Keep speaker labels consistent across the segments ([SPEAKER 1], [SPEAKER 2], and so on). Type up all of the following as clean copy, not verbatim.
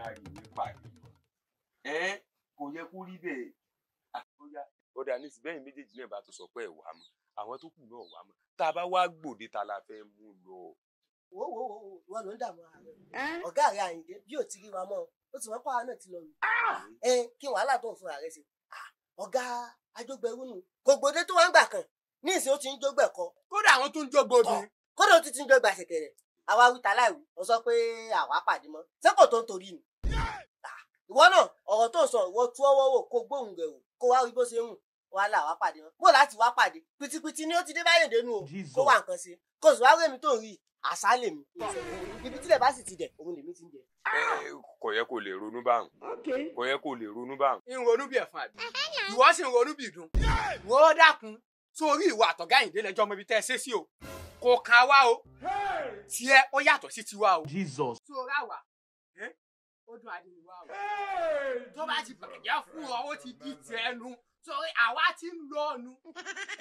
[SPEAKER 1] já rí ní pàdé mọ́. Ẹ kò yẹ kó rí bẹ́ẹ̀. Ó dà ní síbẹ̀yìn méjèèjì náà bá tó sọ pé ẹ̀ wá mọ́, àwọn tó kù náà wá mọ́. Tá a bá wá gbòde ta la fẹ́ mú lọ.
[SPEAKER 2] Wo wo wo wo ló ń dààmú ara rẹ. Ọ̀gá rẹ Àyìndé bí ò ti rí wa mọ́, ó ti wọ́n pàwọn náà ti lọ nù. Ẹ kí wàhálà tó ń fúnra rẹ ṣe. Ọ̀gá ajógbẹrú nù. Kò gbòde tó wá ń gbà kan. Ní ìsìn ó ti ń jógbẹ̀kọ.
[SPEAKER 3] Kódà àwọn tó ń jógbó obìnrin.
[SPEAKER 2] Kódà ó ti ń jógbà ṣẹ̀kẹ̀rẹ̀. Àwa wí ta láìwí, ó sọ pé àwa pàdé mọ́. Ṣé kò tó ń torí ni? Ìwọ náà ọ̀rọ̀ tó ń sọ ìwọ tú ọwọ́ wò kó gbóhùn rẹ̀ wò kó wá rí bó ṣe ń hùn wá là wá pàdé mọ́. Bó láti wá pàdé pìtìpìtì ni ó ti dé báyìí dénú o kó wá nǹkan ṣe kó sì wá rí èmi tó ń rí àṣà lèmi. Ibi tílẹ̀ bá sì ti dẹ̀ òun lèmi ti ń jẹ.
[SPEAKER 1] Kò yẹ kó lè ronú báwọn. Kò yẹ kó lè ronú báwọn.
[SPEAKER 3] Ń ronú bí ẹ̀fọn àbí ìwọ sì ń ronú bí ìdun. Wọ́n ó dákun sórí ìwà àtọ̀gá Àyìndé lẹ́jọ́ ọmọ ibi tẹ́ ẹ ṣe sí o kò kàn wá o tiẹ̀ ó yàtọ̀ sí tiwa o.
[SPEAKER 4] Jesus.
[SPEAKER 3] Sórí àwa ó dún adìyẹ wa o. Tó bá ti bàjẹ́ fún ọ ó ti di tiẹ̀ nu sórí àwa ti ń lọ nu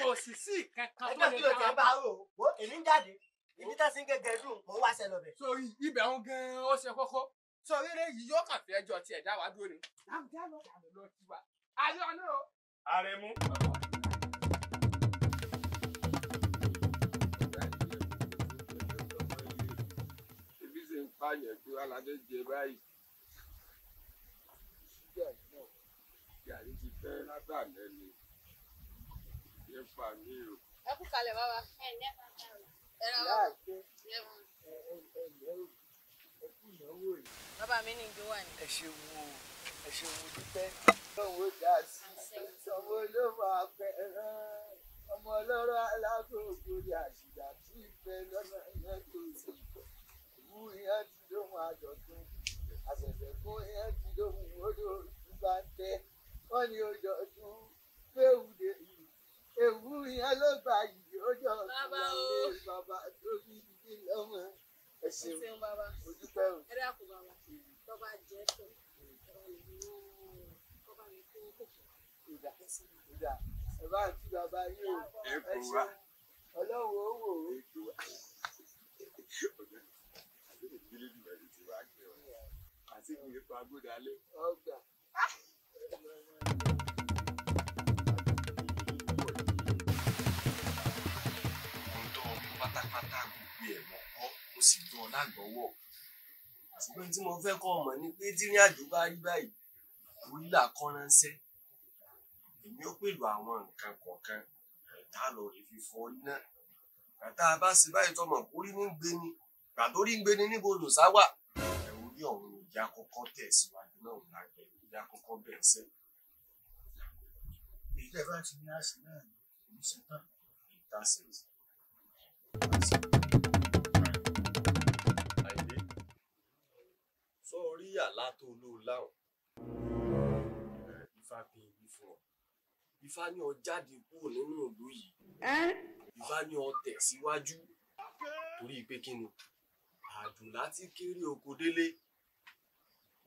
[SPEAKER 3] kò sì sí kankan tó lè
[SPEAKER 2] dá wa. Ẹgbẹ́ èmi ń jáde ibi tá a ti ń gẹ́gẹ́ dùn mò ń wáṣẹ lọ bẹ̀.
[SPEAKER 3] Sórí ibẹ̀ ń gan-an ó ṣe kókó sórí eléyìí yóò kàn fẹ́ jọ tiẹ̀ dá wa dúró ni. Láwùjá lọ lọ tiwa. Ayọ̀ náà.
[SPEAKER 1] Àrẹ̀mú. Ebi ṣe ń pààyàn pé aládé jẹ báyìí. Gàrí ti fẹ́ látàlẹ́ ni. Ṣé fà mí o?
[SPEAKER 5] Ẹ kú kalẹ̀ bàbá. Ẹ ǹlẹ́ bàbá o. Ẹ ra wá. Bàbá mi ní ìjọ wà ní.
[SPEAKER 6] Ẹ ṣeun o, ẹ ṣeun o dúpẹ́. Ọlọ́run ó dá sí i. Ọmọ olóòfò àpẹẹrẹ. Ọmọ ọlọ́rọ̀ alágbòògbò ni àṣìgbà tí ìfẹ́ lọ́nà ìyẹn tó sì. Ìwú ìyẹn ti lóhun àjọ̀dún. Àṣẹ̀ṣẹ̀ fún ìyẹn ti lóhun odò ìgbà tẹ. Wọ́n ní ojú ọdún léwúde yìí. Èwú ìyẹn ló gbà yìí ojú ọdún wọlé bàbá tó bí ibi lọ́mọ. Ẹ ṣeun
[SPEAKER 5] bàbá.
[SPEAKER 6] O dúpẹ́ o.
[SPEAKER 5] Ẹ dákun bàbá. Tó bá jẹ́ tó, ẹ bá mi mú kó bá mi kó kòkó.
[SPEAKER 6] Ìdá ìdá ẹ bá ń kí bàbá yín o. Ẹ ṣeun. Ọlọ́run ó wò ó. Ọgbà.
[SPEAKER 7] Pátápátá gbogbo ẹ̀ mọ̀ kọ́ mo sì dán lágbọ́wọ́. Ṣùgbọ́n tí mo fẹ́ kọ́ mọ̀ ni pé tí ìrìn àjò bá rí báyìí orí là kọ́ ránṣẹ́. Èmi ó pẹ̀lú àwọn nǹkan kọ̀ọ̀kan tá a lọ rí fífọ́ orí náà. Bàtà bá ṣe báyìí tọmọ orí ní gbé ni gbàtó rí ń gbé ni níbo lò sá wà. Ẹ̀ orí ọ̀hún ìjà kọ́kọ́ tẹ̀síwájú náà lágbẹ̀ ìjà kọ́kọ́ bẹ̀rẹ̀ sẹ́.
[SPEAKER 6] Èyí tẹ́ bá ti ní àṣì náà ní èmi ṣe tán.
[SPEAKER 7] Ìtàsẹ̀. Àyìndé, sọ orí àlá tó ló láwọn. Ifá fi wí fún ọ. Ifá ní ọ jáde kúrò nínú ìlú yìí. Ifá ní ọ tẹ̀síwájú. Torí pé kí ni? Àdùn láti kéré oko délé.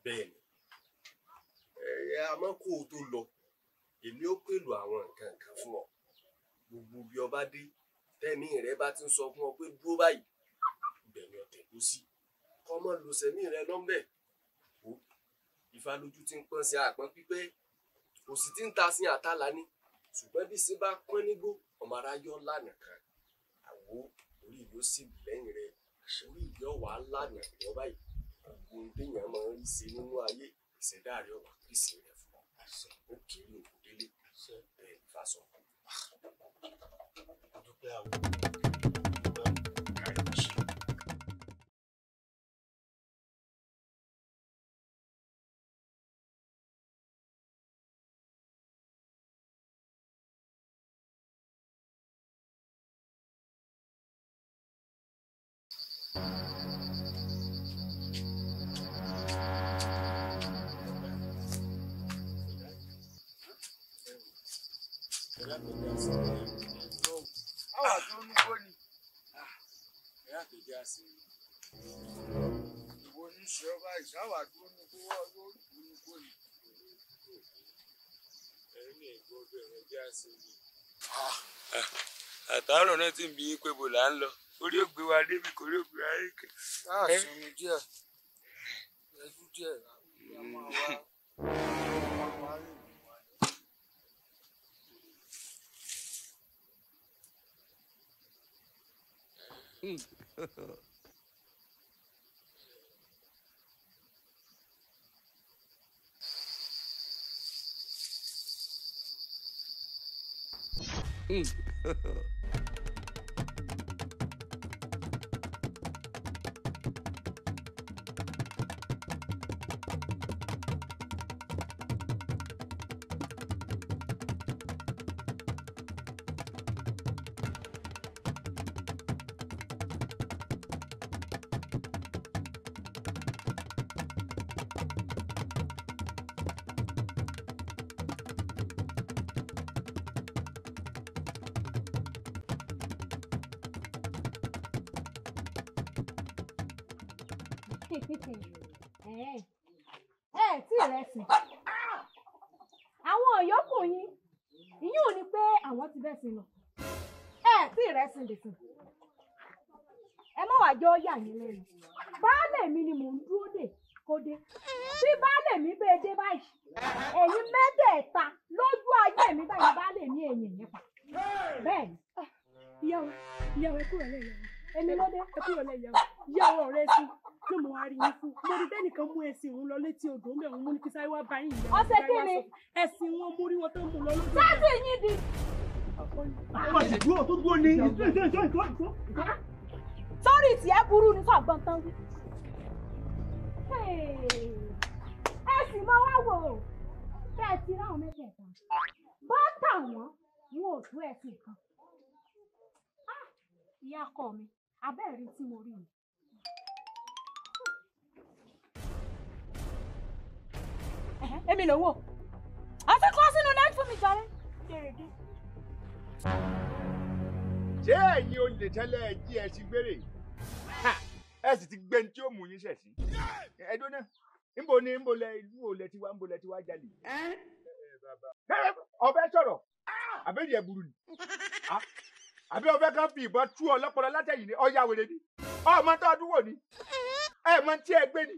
[SPEAKER 7] Bẹ́ẹ̀ ni. Ẹ̀yà àmọ́ kó o tó lọ, èmi ó pèlò àwọn nǹkan kan fún ọ. Gbogbo bí ọba dé, tẹ́mi rẹ bá ti ń sọ fún ọ pé dúró báyìí, ibẹ̀ ni ọ̀tẹ̀ kú sí. Kọ́ mọ́ lo sẹ̀mí rẹ lọ́nbẹ̀. Ó Ifá lójú ti ń pọ́n sí àpọ́n pípẹ́. Kò sì ti ń ta sí àtàlà ni. Ṣùgbọ́n bí sí bá pọ́n nígbó, ọmọ aráyọ́ lànà kan. Àwo orí ìlú sì bì lẹ́yìn rẹ. Orí ìlú ọ̀wà lànà lọ báyìí. Gbogbo ohun téèyàn máa ń rí ṣe nínú ayé, ìṣẹ̀dá rẹ ọ̀wà pèsè rẹ fún ọ. Ó kéré òkú délé. Bẹ́ẹ̀ ni Ifá sọ.
[SPEAKER 6] Dúpẹ́ àwọn.
[SPEAKER 1] Àtàárọ̀ náà ti ń bi pé bò là ń lọ orí ògbé wa débi kò rí ògbé wa rí kẹ.
[SPEAKER 6] Láà sinmi díẹ̀, ẹjú díẹ̀.
[SPEAKER 5] Ẹ tí rẹ sìn àwọn yòókù yín ìyún ò ní pé àwọn ti bẹ́ẹ̀ sí lọ. Ẹ tí rẹ sìn lè sìn, ẹ má wàá jọ yà yín lẹ́nu. Baálé mi ni mò ń dúró dè kó dé. Bí baálé mi bẹ́ẹ̀ dé báyìí, ẹ̀yin mẹ́tẹ̀ẹ̀ta lójú ayé mi báyìí baálé mi èyìn yẹn pa. Bẹ́ẹ̀ ni.
[SPEAKER 4] Ìyàwó, ìyàwó, ẹ kúrò lẹ́yìn.
[SPEAKER 5] Èmi ló dé.
[SPEAKER 4] Ẹ kúrò lẹ́yìn. Ìyàwó ọ̀rẹ́ sí ló mọ wá rí yín fún. Mo rí tẹ́nìkan mú ẹṣin òun lọ létí odò ń bẹ̀ òun mú ní kí sáré wá bá yín ìyàwó.
[SPEAKER 5] Ọ̀sẹ̀ kí ni?
[SPEAKER 4] Ẹṣin wọn mú rí wọn tó mú lọ lójú.
[SPEAKER 5] Sáàsì yín di.
[SPEAKER 8] Dúró tó dúró ní ìjọ ìjọ ìjọ ìjọ.
[SPEAKER 5] Sọ́rí tiẹ̀ burú ni sọ̀gbọ́n tán wí. Ẹ sì mọ wá wò ó. Bẹ́ẹ̀ ti ráwọn mẹ́tẹ̀ẹ̀ta. Bá tà wọ́n, wọn ò tó ẹṣin kan. Ìyá ọkọ mi, abẹ́rẹ́ tí mo rí ni. Èmi ló wò. Àti kọ́ sínú lẹ́yìn fún mi jàre. Dèrèdè.
[SPEAKER 8] Ṣé ẹ̀yin olè tẹ́lẹ̀ jí ẹṣin gbére? Ẹ sì ti gbé ní tí ó mú yín ṣẹ̀sín. Ẹ dóná, níbo ni níbo lẹ ìlú olè tiwa níbo lẹ tiwa jalè? Ọbẹ̀ sọ̀rọ̀, àbẹ́rẹ́ ẹ̀ burú ni. Àbí ọbẹ̀ kan fi ìbọn tú ọ lọ́pọlọ látẹ̀yìn ni ọ̀ya wèrè ni. Ọmọ tó ọdún wò ni. Ẹ mọ tí ẹ gbé ni.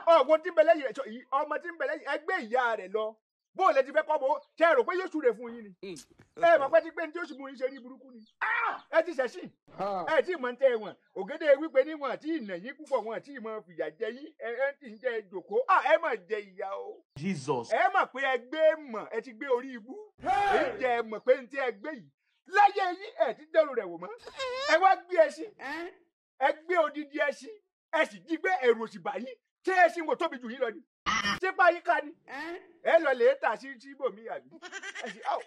[SPEAKER 8] Ọ̀gbọ́n tí ń bẹ lẹ́yìn rẹ̀, ọmọ tí ń bẹ lẹ́yìn ẹ gbé ìyá rẹ̀ lọ. Bó lẹ ti fẹ́ kọ́ bó ṣe rò pé yóò súre fún yín ni. Ẹ mọ̀ pé ti pé ní tí ó sì mú yín ṣe ní burúkú ni. Ẹ ti ṣẹ̀sìn. Ẹ tí mọ̀ ń tẹ wọn. Ògèdè wípé níwọ̀n àti ìnà yín púpọ̀ wọn àti ìmọ̀ fìyà jẹ yín. Ẹ ti ń jẹ jòkó. Ẹ mà jẹ ìyà o.
[SPEAKER 9] Jesus.
[SPEAKER 8] Ẹ mọ̀ pé ẹ gbé mọ̀ ẹ ti gbé orí ibú. Èyí jẹ mọ̀ pé ní tí ẹ gbé yìí. Láyé yín ẹ ti dẹrù rẹ̀ wò mọ́. Ẹ wá gbé ẹṣin. Ẹ gbé odidi ẹṣin. Ẹ sì jí gbé ẹrù òsì bà yín. Ṣé ẹṣin kò tóbi jù yín lọ ni? Ṣé báyìí ká ni? Ẹ lọ lè tà sí síbòmí àbí? Ẹ sì ó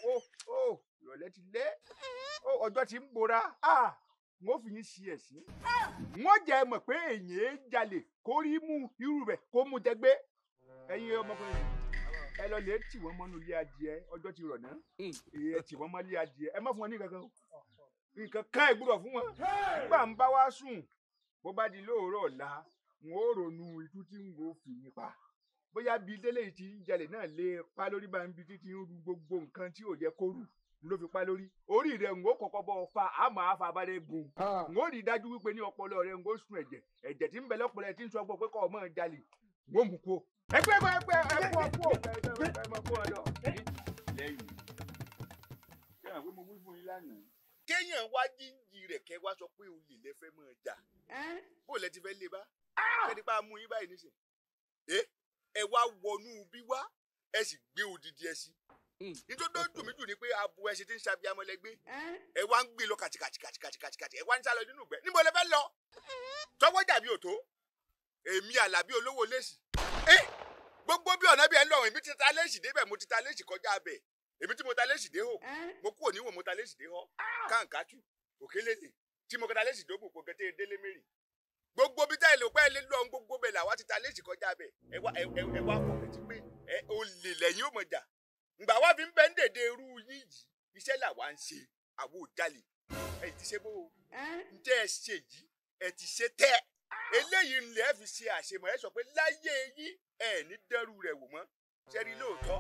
[SPEAKER 8] ó ìrọ̀lẹ́ ti lé. Ọjọ́ ti ń bora. Wọ́n fi yín ṣe ẹ̀sín. Wọ́n jẹ́ mọ̀ pé èyàn ń jalè kó rí mú irú rẹ̀ kó mú jẹgbé. Ẹ̀yin ọmọkùnrin ẹ lọ lè tì wọ́n mọ́nú ilé adìẹ ọjọ́ ti rọ̀ ná. Ẹ tì wọ́n mọ́ ilé adìẹ ẹ má fún wọn ní nǹkan kan. Nǹkan kan ẹ gbúdọ̀ fún wọn. Nígbà ń bá wá sùn bó bá di lóòrọ̀ ọ̀la n ó ronú itú tí n ò fi yín pa. Bóyá bí délé yìí ti ń jalè náà lè pa lórí bá ń bi títí ń ru gbogbo nǹkan tí ò yẹ kó rù ló fi pa lórí. Orí rẹ̀ ń ó kọ́kọ́ bọ́ fa àmọ́ àfàbálẹ̀ gùn. N ó rí i dájú wípé ní ọpọlọ rẹ̀ ń ó sun ẹ̀jẹ̀. Ẹ̀jẹ̀ tí ń bẹ lọ́pọlọ ẹ̀ tí ń sọ pé kọ́ ọmọ jalè ń ó mú kó. Ẹgbẹ́ ẹgbẹ́ ẹkú ọkú ẹgbẹ́ ọ lọ. Lẹ́yìn ṣé àwọn mo wí fún yín lánàá.
[SPEAKER 1] Kéèyàn wá jíǹjì rẹ̀ kẹ́ wá sọ pé olè lẹ fẹ́ máa jà. Bó lẹ ti fẹ́ lé bá? Kẹ́ni bá mú yín báyìí nísìn. Ẹ wá wọnú bí wá, ẹ sì gbé odidi ẹṣin. Nítorí tó dùn mí jù ni pé abo ẹṣin tí ń ṣàbíamọ lẹ gbé. Ẹ wá ń gbé lọ kàtìkàtìkàtìkàtìkàtì. Ẹ wá ń sálọ nínú ìgbẹ́. Níbo lẹ fẹ́ lọ? Tọwọ́ jàbí òtó. Èmi Àlàbí olówó léṣì. Gbogbo bí ọ̀nà bí ẹ ń lọ, èmi ti ta léṣì débẹ̀, mo ti ta léṣì kọjá abẹ̀. Èmi tí mo ta léṣì dé hò. Mo kúrò níwò mo ta léṣì dé họ́. Káǹkátù, òkèlèlè. Tí mo ta léṣì dógùn kò gẹ́tẹ́ délé mérì. Gbogbo bí táyì lò pẹ́ lé lọ gbogbo bẹ̀ làwa ti ta léṣì kọjá bẹ̀. Ẹ wá fọkàn tí pé ẹ olè lẹ́yìn ò mọ̀ jà. Ǹgbà wá fi ń bẹ́ ń dèdè irú yín yìí, iṣẹ́ làwa ń ṣe, àwo jalè. Ẹ ti ṣe bó o. Ǹjẹ́ ẹ ṣe yìí, ẹ ti ṣe tẹ́. Eléyìí ńlẹ̀ fi ṣe àṣemọ̀ ẹ sọ pé láyé yín ẹ ní dẹ́rù rẹ̀ wò mọ́. Ṣé rí lóòótọ́?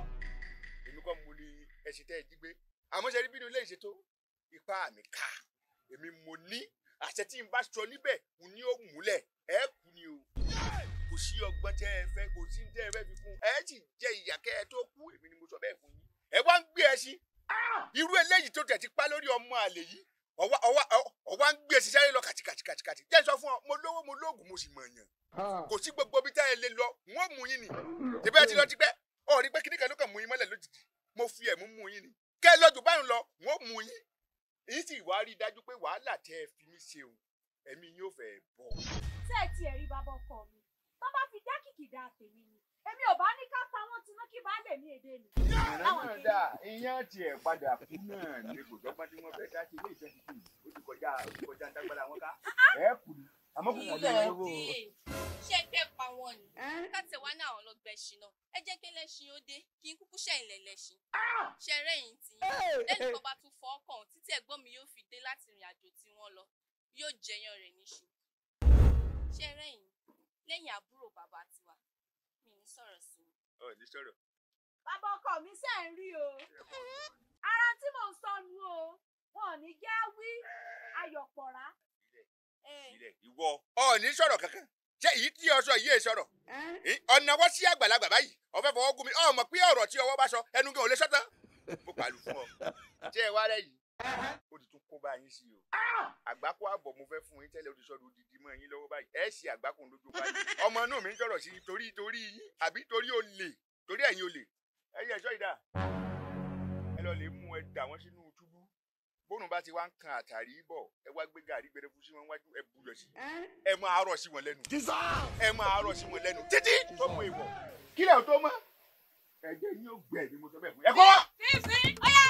[SPEAKER 1] Èmi kọ́ mo ní ẹṣin tẹ́ ẹ jí gbé. Àmọ́ ṣe rí bínú ilé ìṣètò ipá mi ká. Èmi mo ní àṣẹ tí n bá sọ níbẹ̀ n ní ó múlẹ̀ ẹ kú ni o. Kò sí ọgbọ́n tí tẹ́ ẹ fẹ́, kò sí tẹ́ ẹ fẹ́ fi kún. Ẹ sì jẹ ìyà kẹ́ ẹ tó kú, èmi ni mo sọ bẹ́ẹ̀ fún yín. Ẹ wá ń gbé ẹṣin. Irú eléyìí tó tẹ̀ ti pa lórí ọmọ àlè yìí, ọwá ń gbé ẹṣin sáré lọ kàtìkàtìkàtì. Jẹ́ sọ fún ọ, mo lówó, mo lóògùn, mo sì mọ̀ yàn. Kò sí gbogbo ibi tá ẹ lè lọ, wọ́n mú yín ni. Tẹ̀bẹ́ ti lọ ti pẹ́, ọ̀ rí pé kíníkan ló kàn mú yín mọ́lẹ̀ lójijì. Mo fi ẹ̀mú mú yín ni. Kẹ́ ẹ lọ́jọ́ báyìí lọ, wọ́n mú yín. Èyí sì wá rí i dájú pé wàhálà tẹ́ ẹ fi mí ṣe o, ẹ̀mí yín ò fẹ́ bọ̀.
[SPEAKER 5] Ṣé ẹ ti ẹ̀rí bàbá ọkọ mi? Tó bá fi dá kìkìdá tèmi ni. Èmi ò bá ní ká ta wọ́n tinú kí baálé mi èdè ni.
[SPEAKER 1] Ìran náà dà, iyán tiẹ̀ padà kú náà ní kò dọ́gbọ́n tí wọ́n fẹ́ dá sí ilé ìfẹ́ tuntun yìí. Ó ti kọjá, ó ti kọjá ń dágbára wọn ká. Ẹ kù ni, àmọ́ kò kọ̀ lórí owó.
[SPEAKER 9] Ṣé ẹ fẹ́ pa wọn ni? Káàtẹ̀ wá náà lọ gbẹ̀ṣin náà. Ẹ jẹ́ kí lẹ́ṣin ó dé, kí n kúkú ṣẹ̀yìn lẹ̀ lẹ́ṣin. Ṣé rẹ́yìn tí yín? Lẹ́nu kan bá tún fọ́ ọkàn títí ẹ̀gbọ́n mi yóò fi dé láti ìrìn àjò tí wọ́n lọ, yóò jẹyàn rẹ̀ níṣu. Ṣé rẹ́yìn? Lẹ́yìn àbúrò bàbá tiwa, mi ní sọ̀rọ̀ sí i.
[SPEAKER 1] Ọ̀ ní sọ̀rọ̀.
[SPEAKER 5] Bàbá ọkọ mi ṣe ń rí o. Ara tí mò ń sọnù o, wọn ò ní jẹ́ wí ayọ̀pọ̀rá.
[SPEAKER 1] Ilẹ̀ ìwọ. Ọ̀ ní sọ̀rọ̀ kankan. Ṣé èyí tí ọ sọ yìí è sọ̀rọ̀? Ọ̀nà wọ́n sí àgbàlagbà báyìí, ọ̀fẹ́ fọwọ́ gún mi, ọ̀ mọ̀ pé ọ̀rọ̀ tí ọwọ́ bá sọ ẹnu gan ò lè sọ́tàn. Mo pàlù fún ọ. Ṣé ẹ wá rẹ̀ yìí? Ó ti tún kó bá yín sí o. Àgbákò àbọ̀ mo fẹ́ fún yín tẹ́lẹ̀, ó ti sọ́dọ̀ odidi mọ́ yín lọ́wọ́ báyìí. Ẹ ṣe àgbákò lójú báyìí. Ọmọ inú mi ń sọ̀rọ̀ sí torí torí yín àbí torí olè, torí ẹ̀yin olè. Ẹ yẹ ẹ̀ṣọ́ ìdá. Ẹ lọ lè mú ẹ dà wọ́n sínú túbú. Bóun bá ti wá ń kan àtàrí bọ̀, ẹ wá gbé gàrí gbẹrẹfu sí wọn wájú, ẹ buyọ̀ sí. Ẹ máa rọ̀ sí wọn lẹ́nu. Ẹ máa rọ̀ sí wọn lẹ́nu títí tó mú ìwọ̀. Kílẹ̀ ò tó mọ́. Ẹ̀jẹ̀ yín ó gbẹ̀ ni mo sọ bẹ́ẹ̀ fún yín. Ẹ kọ́ wá.
[SPEAKER 5] Fífi, ó yá.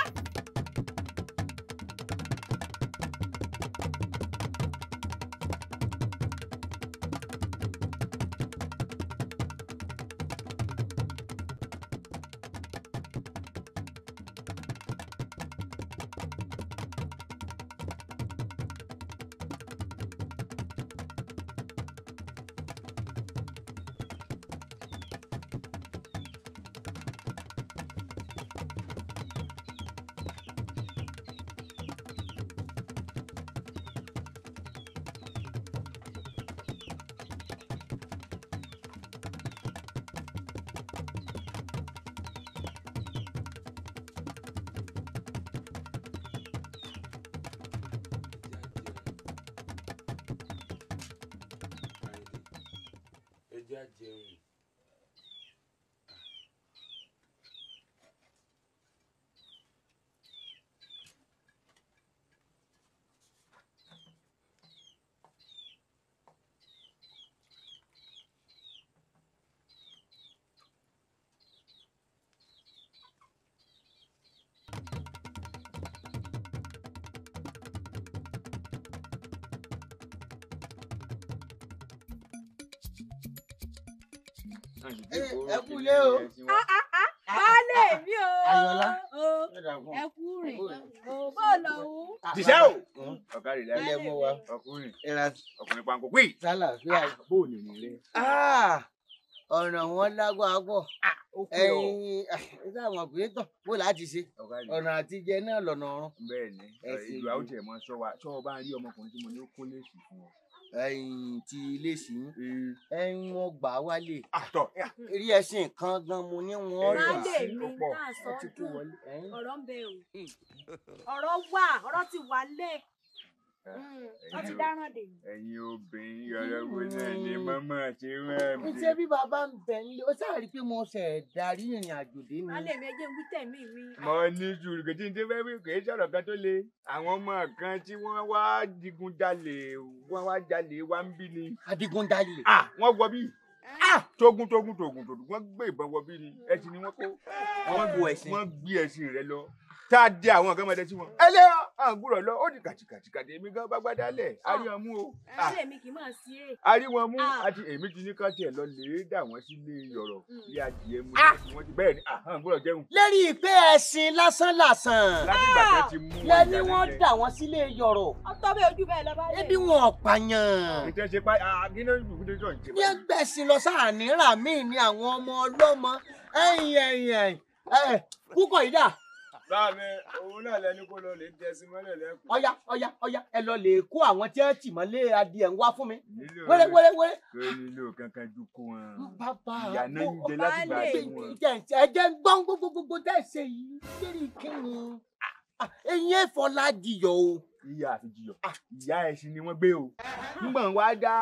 [SPEAKER 7] Ẹjẹ́ àjẹun.
[SPEAKER 6] Ẹ kú lé o.
[SPEAKER 5] Baálé mi o.
[SPEAKER 6] Ayọ̀lá.
[SPEAKER 5] Ẹ kú rìn. Bó lọ wú.
[SPEAKER 1] Dìṣẹ́ o. Ọ̀gá rẹ̀ láyé.
[SPEAKER 6] Ilé mú wa.
[SPEAKER 1] Ọkùnrin. Ọkùnrin panko pé.
[SPEAKER 6] Sálà fíà.
[SPEAKER 1] Bó o ní nílé.
[SPEAKER 6] Ọ̀nà wọn lágbára pọ̀. Ẹyin sáwọn pé tán bó láti ṣe. Ọ̀nà àtijẹ náà lọ̀nà ọ̀run.
[SPEAKER 1] Bẹ́ẹ̀ni, ìlú àwùjọ ẹ̀ máa ń sọ wa. Sọ ọba rí ọmọkùnrin tí mo ní ó kó léèsì fún ọ.
[SPEAKER 6] Ẹyin ti iléèsì yín ẹyin wọn gbà wálé rí ẹṣin kan gan mo ní wọn rà.
[SPEAKER 5] Baálé mi náà sọ dùn, ọ̀rọ̀ ń bẹ o, ọ̀rọ̀ wà, ọ̀rọ̀ ti wà lé, wọ́n ti dáràn dè.
[SPEAKER 1] Ẹ̀yin obìnrin ọlọ́gbọ́n náà ni mọ́mọ́ ṣe wọ́n.
[SPEAKER 6] Ṣé bí bàbá ń bẹ nílé ó sáà rí i pé mo ṣe darí ìrìn àjò dé ni.
[SPEAKER 5] Baálé mi ẹ jẹ́ n wí tẹ̀mí mi.
[SPEAKER 1] Mo ní sùúrù kò tí ń dé fẹ́ wí kì í sọ̀rọ̀ kan tó le. Àwọn ọmọ kan tí wọ́n wá digunjalè, wọ́n wá jalè wá ń bí ni.
[SPEAKER 6] Adigunjalè.
[SPEAKER 1] Wọ́n wọ bí. Tógun tógun tógun tógun wọ́n gbé ìbọn wọ bí ni ẹṣin ni wọ́n kó.
[SPEAKER 6] Wọ́n bu ẹṣin.
[SPEAKER 1] Wọ́n gbé ẹṣin rẹ lọ. Tá a dé àwọn nǹkan mọ̀tẹ́ sí wọn. Ẹ lé ọ, àgùrọ̀ lọ, ó di kàtìkàtìkàtì èmi gan bá gbádá lẹ̀, a rí wọn mú o.
[SPEAKER 5] Baálé mi kì í máa sí è.
[SPEAKER 1] A rí wọn mú àti èmi ti ní ká tiẹ̀ lọ lè dà wọ́n sílé yọ̀rọ̀ bí adìẹ mú ní wọ́n ti bẹ́ẹ̀ ni àgùrọ̀ jẹun.
[SPEAKER 6] Lérí ìpè ẹṣin lásán lásán.
[SPEAKER 1] Láti ìgbà kan ti mú wọn
[SPEAKER 6] lẹ́ni wọ́n dà wọ́n sílé yọ̀rọ̀.
[SPEAKER 5] Ọtọ́ bẹ́ẹ̀ ojú bẹ́ẹ̀ lọ bá lè.
[SPEAKER 6] Ebi wọn ò pààyàn.
[SPEAKER 1] Ìtẹ́ ṣe pa àgínà ìbùkún tó ń ṣe.
[SPEAKER 6] Ní ẹgbẹ̀sìn lọ sáà nírà míì ni àwọn ọmọ ọlọ́mọ ẹ̀yìn ẹ̀yìn ẹ̀yìn kúkọ̀ yìí dà.
[SPEAKER 10] Báàmì òun náà lẹni kó lọ lè dẹsí mọ́lẹ̀ lẹ́kùn.
[SPEAKER 11] Ọ̀yá ọ̀yá ọ̀yá ẹ lọ lè kó àwọn tí ẹ tì mọ́lé adìẹ ń wá fún mi. Wéré wéré wéré.
[SPEAKER 8] Kò nílò kankan ju kó wọn.
[SPEAKER 11] Bàbá
[SPEAKER 8] ìyá náà ń jẹ láti gbà tí wọn.
[SPEAKER 11] Ẹ jẹ́ ń gbọ́n gbogbogbò tẹ́ ẹ ṣe yìí lérí kíni. Eyín ẹ̀fọ́ ládìyọ̀ o.
[SPEAKER 8] Ìyá àti jiyọ̀ ìyá ẹṣin ni wọ́n gbé o. Nígbà wá dá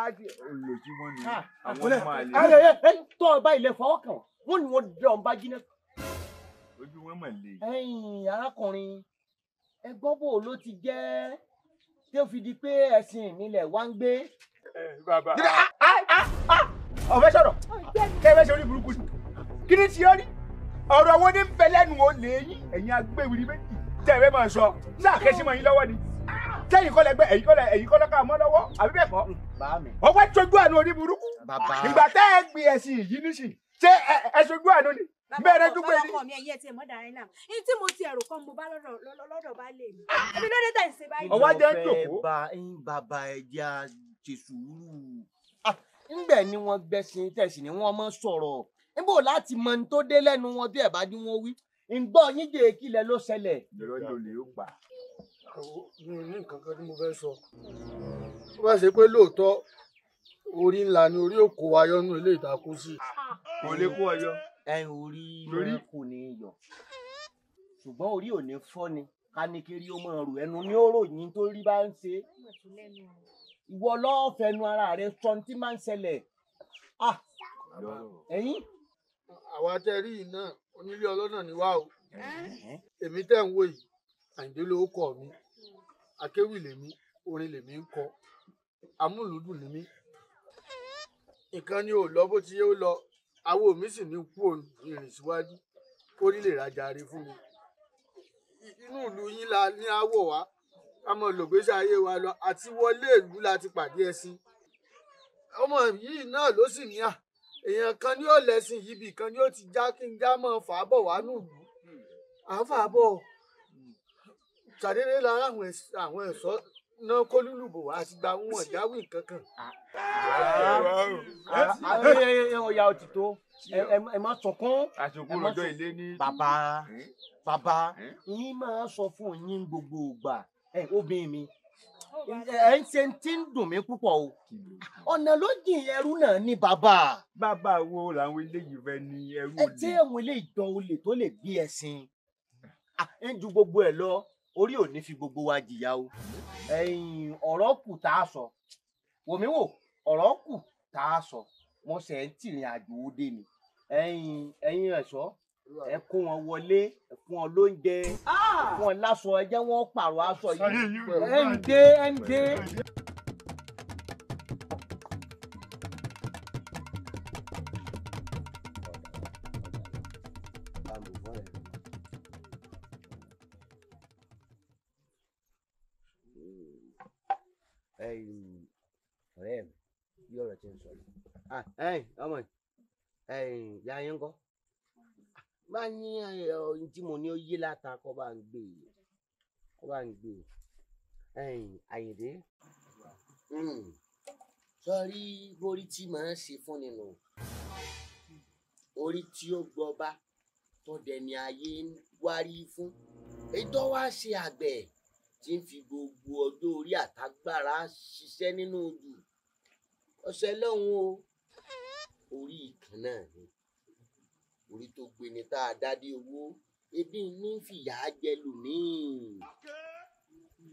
[SPEAKER 8] olùsí wọn ni àwọn ọmọ àlè.
[SPEAKER 11] Tọ́ ọ bá ilẹ̀ fọwọ́ kàn wọ́n ni wọ́n dán ọ bá jiná.
[SPEAKER 8] Ojú wọn mọ̀ lè.
[SPEAKER 11] Ẹ̀yin arákùnrin ẹ gbọ́ bò ló ti jẹ́ tí ó fi di pé ẹ̀sìn ìmìlẹ̀ wá ń gbé.
[SPEAKER 8] Bàbá ọ̀fẹ́ sọ̀rọ̀ kẹ́ ẹ fẹ́ ṣe orí burúkú ni kí ni ti ọ́ rí ọ̀rọ̀ wo ní bẹ lẹ́nu o lè yín ẹ̀yin agbéwìrì méjì tẹ́ ẹ fẹ́ máa sọ sáà kẹ́sí mọ́ yín lọ́wọ́ ni tẹ́yìn kọ́ lẹ́gbẹ́ ẹ̀yin kọ́ lẹ́ ẹ̀yin kọ́ lọ́kà mọ́ lọ́wọ́ àbí bẹ́ẹ̀ kọ́ ọwọ́ tójú àánú orí burúkú ìgbà tẹ́ ẹ gbé ẹ̀sìn yìí nísìn ṣé ẹ ṣojú àánú ni bẹ́ẹ̀rẹ̀ dúpẹ́ ni.
[SPEAKER 5] Bàbá ọkọ mi ẹ̀yìn ẹ̀ tí ẹ̀ mọ́ dàrin náà ní tí mo ti ẹ̀rù kan mo bá lọ́dọ̀ bá lè mi ẹbí lóde tẹ̀ ń ṣe báyìí.
[SPEAKER 8] Ọwọ́ jẹ́ ń jòkó.
[SPEAKER 11] Bàbá ẹ jẹ́ a ṣe sùúrù. Ńbẹ̀ ni wọ́n gbẹ̀sìn tẹ̀sí ni wọ́n mọ̀ sọ̀rọ̀ níbo láti mọ ní tó dé lẹ́nu wọn bí ẹ̀ bá dín wọn wí ǹgbọ́ yín jẹ́ kílẹ̀ ló ṣẹlẹ̀.
[SPEAKER 8] Irọ́ ni olè ó pa.
[SPEAKER 6] Mi ò ní nǹkan kan tí mo fẹ́ sọ. Ó bá ṣe pé lóòótọ́ orí ńlá ni orí òkò wa yọnu ilé ìtakùn sí.
[SPEAKER 8] Kò lè kó ọyọ.
[SPEAKER 11] Ẹ orí lórí kò ní yọ ṣùgbọ́n orí ò ní fọ́ ni ká ní kiri ó máa rò ẹnu ní ó ròyìn tó rí bá ń ṣe ìwọ lọ́ọ́ fẹnu ara rẹ sọ ní tí máa ń ṣẹlẹ̀. Ẹ̀yin.
[SPEAKER 6] Àwa tẹ́ rí yìí náà onílé ọlọ́nà ni wá o. Èmi tẹ́ ń wò yìí Àyìndé ló kọ mi, akéwì lèmi, orin lèmi ń kọ, amúlùúdùn ni mí. Nǹkan ni ò lọ bó ti yẹ ó lọ, awo mi sì ní kú ìrìn síwájú kórí lè rajà rí fún mi. Inú ìlú yín la ní àwọ̀ wá, ká mọ lògbésí ayé wa lọ àti wọlé ìlú la ti pàdé ẹṣin. Ọmọ yìí náà ló sì ní à èèyàn kan ní ó lẹ́sìn yìí ibì kan ní ó ti já kí n já mọ́ fà á bọ̀ wá nùlù. À ń fà á bọ̀ ṣàdédé lára àwọn ẹ̀ṣọ́ náà kó lùlùbò wá àti gba wọn jáwé kankan.
[SPEAKER 11] Ọ̀yà òtítọ́ ẹ má sọkún.
[SPEAKER 8] Àsìkò lọ́jọ́ ilé ní.
[SPEAKER 11] Bàbá bàbá yín máa sọ fún yín gbogbo ìgbà obìnrin mi ẹ ń ṣe tí ń dùn mí púpọ̀ o ọ̀nà ló jìn ẹrú náà ní bàbá.
[SPEAKER 8] Bàbá wo làwọn eléyìí fẹ́ ní ẹrú olè.
[SPEAKER 11] Ẹ tí àwọn eléyìí jọ olè tó lè gbé ẹṣin ń ju gbogbo ẹ lọ orí ò ní fi gbogbo wa jìyà o. Ọ̀rọ̀ kù tá a sọ wòmí wò ọ̀rọ̀ kù tá a sọ wọ́n ṣe ń tìrìn àjò òde ni ẹ̀yin ẹ̀ṣọ́ ẹ kó wọn wọlé ẹ fún wọn lóúnjẹ ẹ fún wọn láṣọ ẹ jẹ́ wọn pààrọ̀ aṣọ yìí ẹ ń dé ẹ ń dé. Ọ̀rẹ́ mi bí ọ̀rọ̀ ti ń sọ yìí ọmọ yìí ya yín kọ́ bá ní ohun tí mo ní ó yé láta kọ́ bá ń gbé kọ́ bá ń gbé Àyìndé sọrí borí tí màá ṣe fún ni nù orí tí ó gbọba tó dẹni ayé ń wárí fún èyí tó wá ṣe àgbẹ̀ tí ń fi gbogbo ọjọ́ orí àtagbára ṣiṣẹ́ nínú ojú ọ̀sẹ̀ lọ́hùn o orí ìkan náà ni orí tó gbé ni tá a dádé owó ebi ní fìyà jẹ lòmíì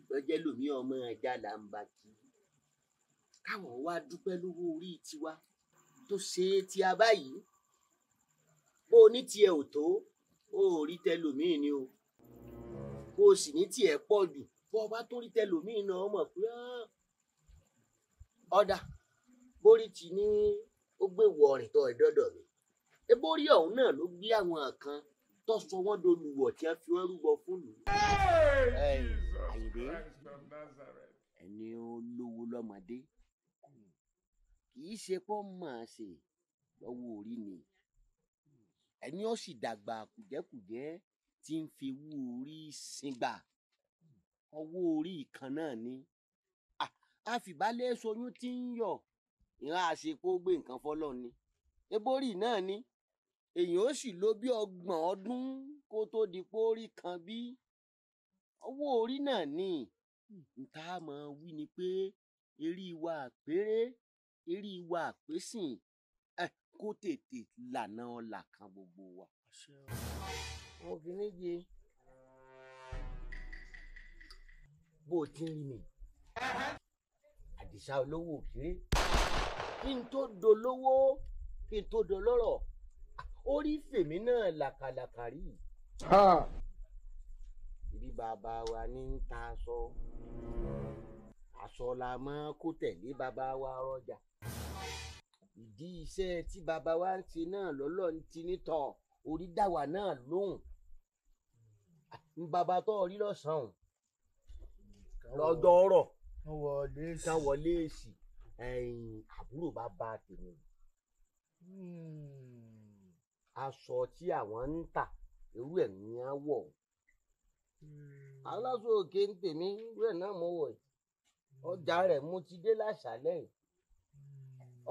[SPEAKER 11] lọ́jẹ́ lòmíì ọmọ ẹja là ń bá kí káwọn wá dúpẹ́ lówó orí tiwa tó ṣe é tí a báyìí bó o ní tiẹ̀ ò tó o ò rí tẹ lòmíì ni o bó o sì ní tiẹ̀ pọ̀ jù bó o bá tó rí tẹ lòmíì náà mọ̀ pé ọ̀dà bórí ti ní ó gbé wọ ọ̀rìn tó ẹ̀ dọ́dọ̀ mi ebórí ọ̀hún náà ló gbé àwọn kan tó sọ wọ́n dolùwọ̀ tí wọ́n fi wọ́n rúbọ fún lù. Àyìndé ẹni ó lówó lọ́mọdé kì í ṣe pọ́ máa ṣe lọ́wọ́ orí ni ẹni ó sì dàgbà kùjẹ́kùjẹ́ tí ń fi wú orí sìngbà ọwọ́ orí kan náà ni àfìbálẹ̀ soyún tí ń yọ̀ ìran àṣepọ̀ gbé nǹkan fọlọ́ ni ebórí náà ni èèyàn ó sì lò bí 30 ọdún kó tó di pórí kan bí owó orí náà ní nta mọ̀ wí ni pé eré wa àpérè eré wa àpésìn kó tètè lànà ọ̀là kan gbogbo wa. Mo fi méje bó o ti ń rí mi Àdìsá olówó òkèrè kí n tó dolówó kí n tó dolọ́rọ̀ orí fèmí náà làkàlàkà rí. Ibi bàbá wa ní ń ta aṣọ aṣọ la máa kó tẹ̀lé bàbá wa rọjà. Ìdí iṣẹ́ tí bàbá wa ń ṣe náà lọ́lọ́ ń ti nítọ̀ orí dàwà náà lóhùn. Bàbá tó rí lọ́sàn-án lọ́jọ́ ọ̀rọ̀ kan wọlé èsì àbúrò bàbá tèmi. Aṣọ tí àwọn ń tà irú ẹ̀ ní á wọ̀. Aláṣọ òkè ń tèmi irú ẹ̀ náà mo wọ̀ yìí. Ọjà rẹ̀ mo ti dé láṣálẹ̀ yìí.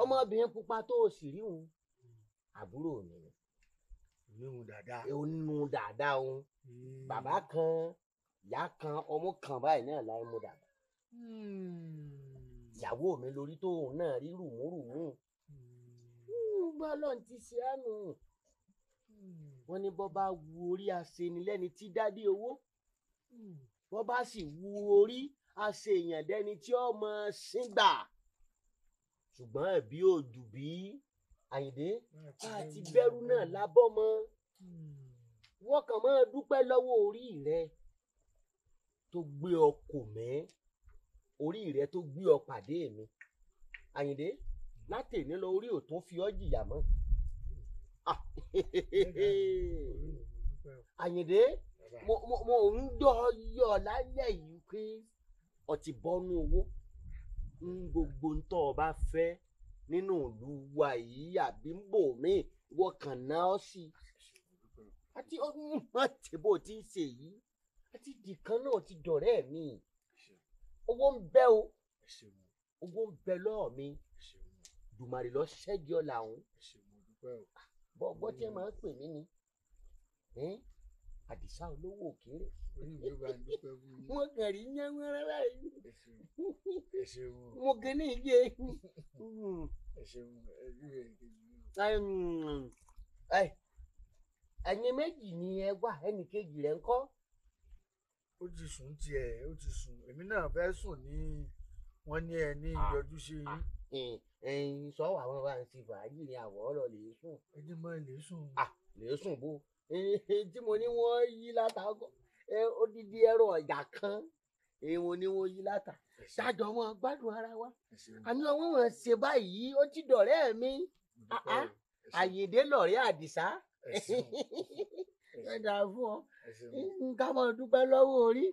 [SPEAKER 11] Ọmọbìnrin pupa tó o sì rí òun àbúrò mi ni.
[SPEAKER 6] Oníhun dáadáa.
[SPEAKER 11] Oníhun dáadáa òun. Bàbá kan ìyá kan ọmọ kan báyìí náà láì mú dàgbà. Ìyàwó mi lórí tó òun náà rí rùmúrùmú. Bọ́lá ti ṣe àánú. Wọ́n ní bọ́ bá wu orí aṣenilẹ́ni tí dádé owó. Bọ́ bá sì wu orí aṣèyàn dẹni tí ọmọ sígbà. Ṣùgbọ́n ẹ̀bí òjù bí Àyìndé àti bẹ́rù náà lábọ́ mọ́. Wọ́n kàn máa dúpẹ́ lọ́wọ́ orí rẹ tó gbé ọ kò mẹ́, orí rẹ tó gbé ọ pàdé mi. Àyìndé látẹ̀ní lọ orí ò tún fi ọ́ jìyà mọ́. Àyìndé mo ń dọ́ yọ lálẹ́ yìí pé ọ ti bọ́nú owó ń gbogbo ń tọ́ ọ bá fẹ́ nínú ìlú wa yìí àbí ń bò mí wọ́n kàn ná ọ sí i. Àti ọmọ tí bó ti ń ṣe yìí àti dìkan náà ti dọ̀rẹ́ mi. Owó ń bẹ o, owó ń bẹ lọ́ọ̀ mi. Dùmàrè lọ ṣẹ́gi ọ̀la òun. Bọ́gbọ́ tí ẹ máa ń pè mí ni Àdìsá olówó òkèrè. Wọ́n kàn rí yánwọ́rẹ́ báyìí. Mo kì í ní ìyé. Ẹ̀yin méjì ni ẹ wà, ẹnì kejì rẹ̀ ń kọ́.
[SPEAKER 6] Ó ti sùn tiẹ̀, ó ti sùn. Èmi náà fẹ́ sùn ní wọ́n ní ẹ ní ìyọjú sí yín.
[SPEAKER 11] Ẹ̀yin sọ àwọn wa ń ṣe fàájì ní àwọ̀ ọ̀rọ̀ lè sùn.
[SPEAKER 6] Ẹni mọ́ lè sùn.
[SPEAKER 11] Lè sùn bó. Tí mo ní wọ́n yí látà odidi ẹ̀rọ ọ̀jà kan èèwọ̀n ni wọ́n yí látà. Ṣáàjọ wọn gbádùn ara wa. Àní ọwọ́ wọn ṣe báyìí ó ti dọ̀rẹ́ mi. Àyìndé lọ̀rẹ́ Àdìsá. Ẹ dà fún ọ. Nǹkan mọ̀ dúpẹ́ lọ́wọ́ orí.